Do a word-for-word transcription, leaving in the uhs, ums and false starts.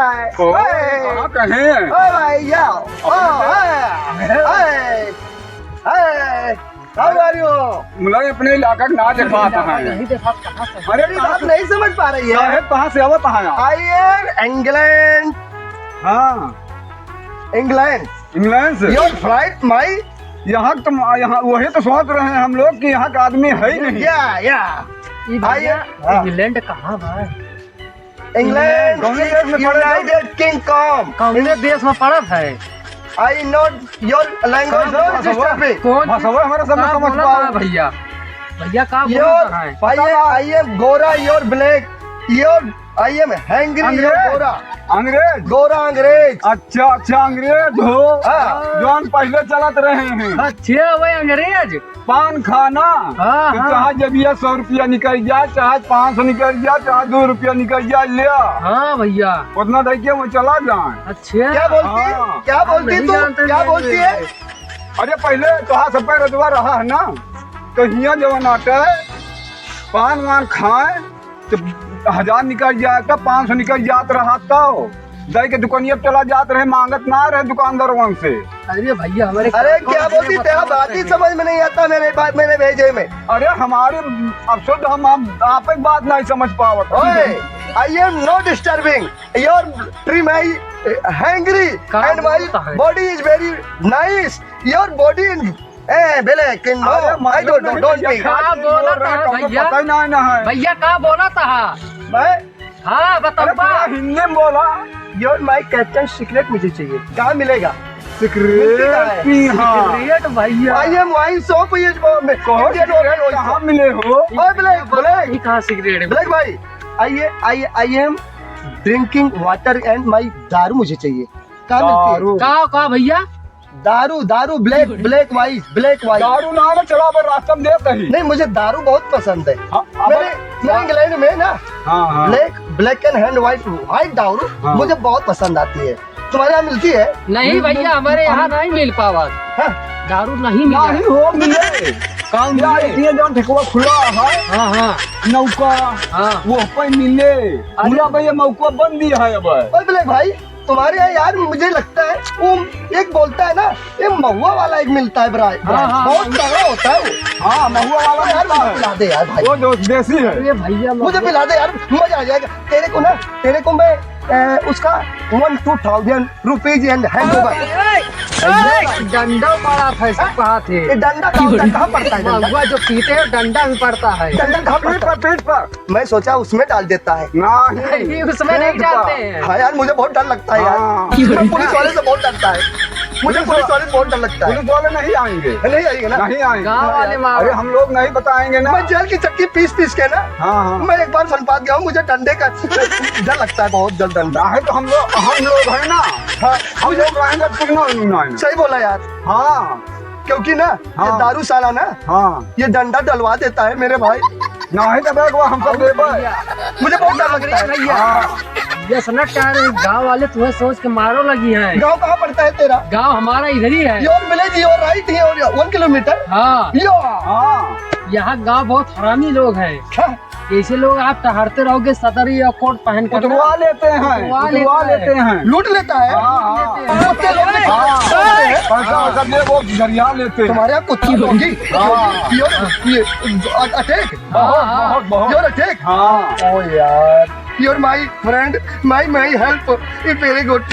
है। ओ, ओए। कहाँ कहे? ओ भैया, ओ, है, है, है। How are you? मुला अपने इलाका के ना देखा था है। नहीं देखा, कहाँ से? अरे, अरे, कहाँ आप से? नहीं समझ पा रही है। काहे, कहाँ से आवत है आप? I am England। हाँ। England। England से? Your flight, my यहाँ क तो, यहाँ वही तो सोच रहे हैं हम लोग कि यहाँ का आदमी है ही नहीं। Yeah, yeah। ई भैया, I am, हाँ। England कहाँ बा? England, कौन देश में पड़े हो? United Kingdom। कौन देश में पड़त है? I not your language, कहाँ not बोला? Disturbing। कौन भाषा हमारा सब का समझ बोला पाओ। था भैया? भैया का बोला Your, था है? I am, I am गोरा, your black, your, I am hungry, your अंग्रेज। गोरा। अंग्रेज। गोरा अंग्रेज। अच्छा, अच्छा, अंग्रेज हो। हाँ। जौन पहले चलत रहे हैं। अच्छा, वही अंग्रेज। पान खाना। हाँ, तो हाँ। चाहे जब ये सौ रुपया निकल जाए, चाहे पाँच सौ निकल जाए, चाहे दो रुपया निकल जाए, ले आ। हाँ भैया। उतना दे के वो चला जाए। अच्छा। क्या बोलती है? हाँ। क्या हम बोलती नहीं तू? जानते क्या थे बोलती ये। है? अरे पहले तो हाँ सबका रजवा रहा है ना, तो हियाँ जवन आटे पान वान खाए तो हजार निकल जाए, तब पाँच सौ निकल जात रहा, तब दे के दुकानिया पे चला जात रहे, मांगत ना रहे दुकानदारवन से। अरे भैया, हमारे अरे क्या बोलती तेरा बात ही समझ में नहीं आता मेरे बात, मेरे भेजे में। अरे हमारे अफसोस हम, हम आप एक बात नहीं समझ पावत। ओए, I am not disturbing। Your tree my hungry का and my बोलता है? Body is very nice। Your body in, ए, black and no, अरे I don't know, मालूम नहीं don't भैया, be। क्या का बोला बोल रहा था है, कौनो भैया? पता ही ना, ना है। भैया, का बोला था? मैं? हाँ, अरे बताओ बा। पूरा हिंदी में बोला। Your my captain secret मुझे चाहिए। कहाँ मिलेगा? मिलती कहाँ secret है? पी हाँ। Secret भैया। I am wine shop, ये जो में कौन Indian secret? Wine shop। कहाँ मिले हो? ओए, black, black। ये कहाँ secret है? Black भाई, I, I, I am drinking water and my दारू मुझे चाहिए। कहाँ मिलती है? दारू। का, का भैया? दारू, दारू, black, black wine, black wine। दारू ना, ना चला, पर रास्ता में देते ही। नहीं, मुझे दारू बहुत पसंद है। हाँ, अब मेरे, मैं England में ना, हाँ, हाँ। Black, black and hand white, white दारू हाँ। मुझे बहुत पसंद आती है। तुम्हारे यहाँ मिलती है? नहीं भैया, हमारे यहाँ नहीं मिल पावा। हाँ। दारू नहीं मिला। नहीं हो मिले। कौन या मिले? इतने जौन ठेकवा खुला है। हाँ, हाँ। नौका। हाँ। वो पे मिले। अरे। पूरा भैया मौका बंद दिया है अब। ओए black भाई, तुम्हारे यहाँ यार मुझे लगता है वो एक बोलता है ना, ये महुआ वाला एक मिलता है ब्रा-, हाँ, हाँ, बहुत हाँ। तगड़ा होता है वो। हाँ, महुआ वाला यार, मिलता मुझे है। पिला दे यार भाई। वो दो-, देसी है। अरे भैया, मुझे पिला दे यार, मजा आ जाएगा। तेरे को ना, तेरे को मैं, ए, उसका one two thousand rupees and hand over। ओए, ओए, डंडा पड़ा था, ऐसा कहा थे। ये डंडा कहाँ होता है? कहाँ पड़ता है डंडा? महुआ जो पीते हैं, डंडा में पड़ता है। डंडा कहाँ पीठ पड़ता है? पर, पीठ पर। मैं सोचा उसमें डाल देता है। नहीं, नहीं, उसमें नहीं पीठ पर। डालते हैं। हाँ यार, मुझे बहुत डर लगता है यार। हाँ। मैं पुलिस वाले से बहुत डरता है। मुझे पुलिस पुलिस वाले से बहुत डर लगता है। पुलिस वाले नहीं आएंगे। नहीं आएंगे ना? नहीं आएंगे। गाँव वाले मार- अरे, हम लोग नहीं बताएंगे ना। मैं जेल की चक्की पीस पीस के ना, हाँ, हाँ। मैं एक बार सनपात गया हूँ, मुझे डंडे का डर लगता है, बहुत डर डंडा। नहीं तो हम लोग, हम लोग हैं ना। हाँ। हम लोग रहेंगे, कुछ ना होने आएंगे। सही बोला यार। हाँ। क्योंकि ना, ये हाँ। दारू साला ना, हाँ। ये डंडा डलवा देता है मेरे भाई। नहीं तो बैग वो हमको दे पाए। मुझे बहुत डर लगता है। भैया। हाँ। ये सुना क्या रे, गाँव वाले तुम्हें सोच के मारो लगी हैं। गाँव कहाँ पड़ता है तेरा? गाँव हमारा इधर ही है। Your village, your right here, one kilometer। हाँ। यो। हाँ। यहाँ गाँव बहुत हरामी लोग हैं। हाँ। ऐसे लोग आप टहरते रहोगे, सदरी या कोट पहन कर ना। उतरवा लेते हैं, उतरवा उतरवा लेते हैं। लेते हैं। लूट लेता है। हाँ, हाँ। लूट लेते हैं। कुत्ते लोग भी हाँ। खाते हैं। पैसा वैसा दे, वो गरिया लेते हैं। तुम्हारे यहाँ कुत्ता डॉगी। हाँ। Your, ये, अ-, attack। बहुत, हाँ, हाँ। बहुत, बहुत। Your attack। हाँ। ओ यार। Your my friend, my, my help, ये मेरे गोटी।